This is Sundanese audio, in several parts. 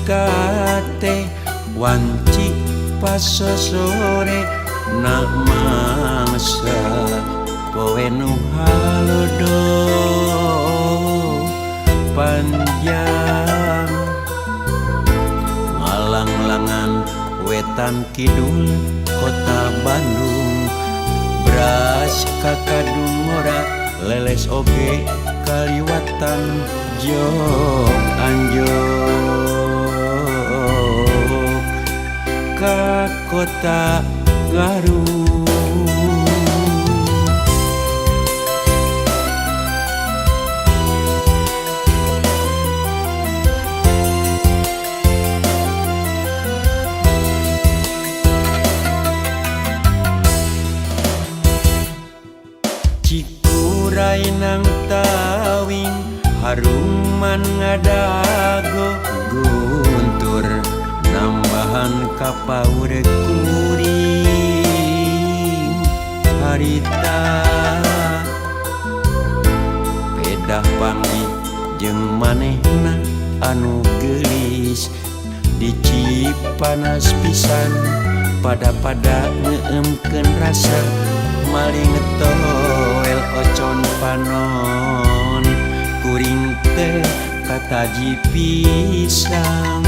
Harita teh wanci pas sore na mangsa poe nu halodo panjang ngalanglangan wetan kidul kota Bandung beras kakadung ngora leles oge kaliwatan jog anjog ka kota Garut. Cikuray nang tawing haruman ngadago guntur nambahan kapaur kuring harita pedah panggih jeung manehna anu geulis di Cipanas pisan pada-pada ngeemkeun rasa maling toel ocon panon kuring teh kataji pisang.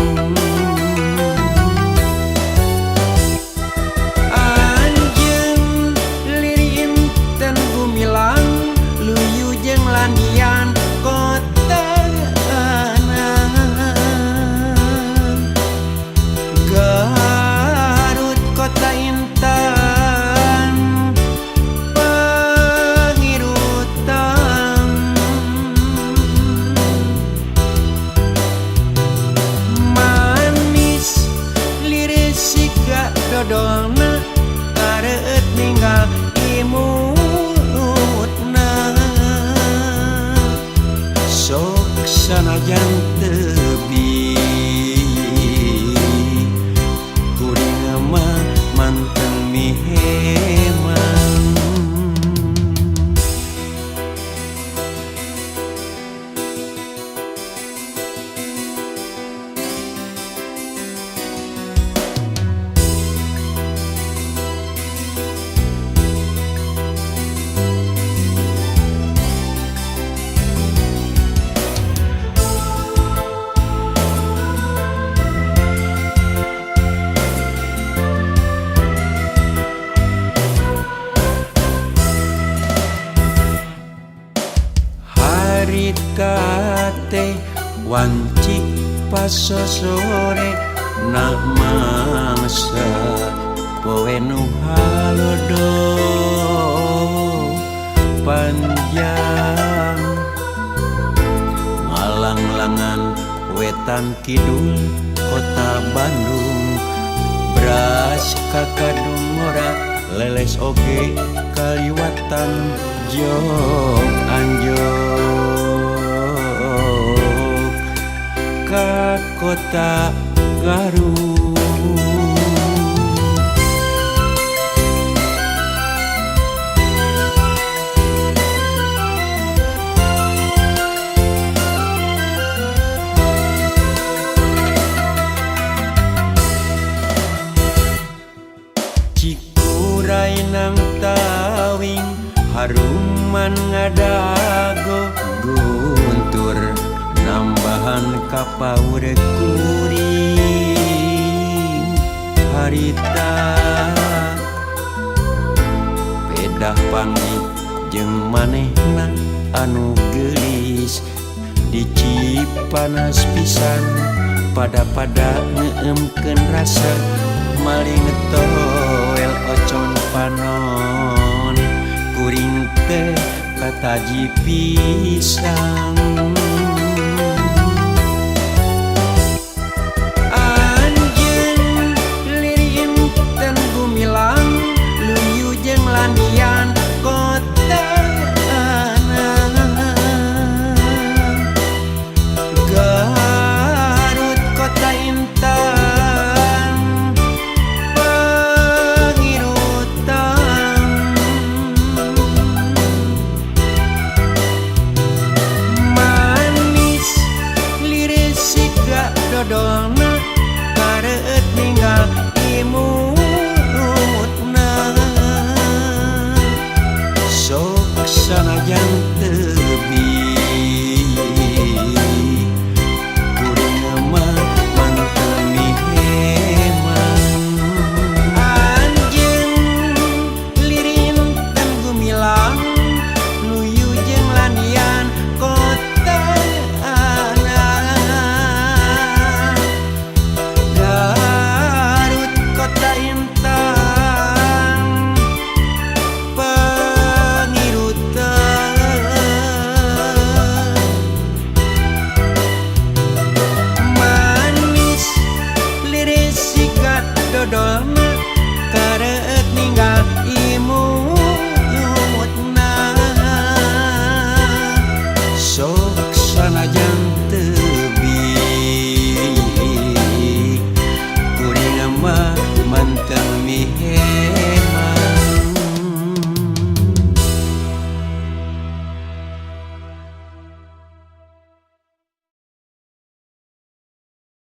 Anjeun liri inten gumilang luyu jeung landian kota Garut kota intan pangirutan manis liris siga dodolna kareueut ninggal imutna sok sanajan tebi kuring mah manteng miheman. Harita teh wanci pas sore na mangsa poe nu halodo panjang ngalanglangan wetan kidul kota Bandung beras kakadung ngora leles oge kaliwatan jog anjog ka kota Garut. Cikuray nang tawing haruman ngadago guntur nambahan kapaur kuring harita pedah panggih jeung manehna anu geulis di Cipanas pisan pada-pada ngeemkeun rasa maling toel ocon panon kuring teh kataji pisang.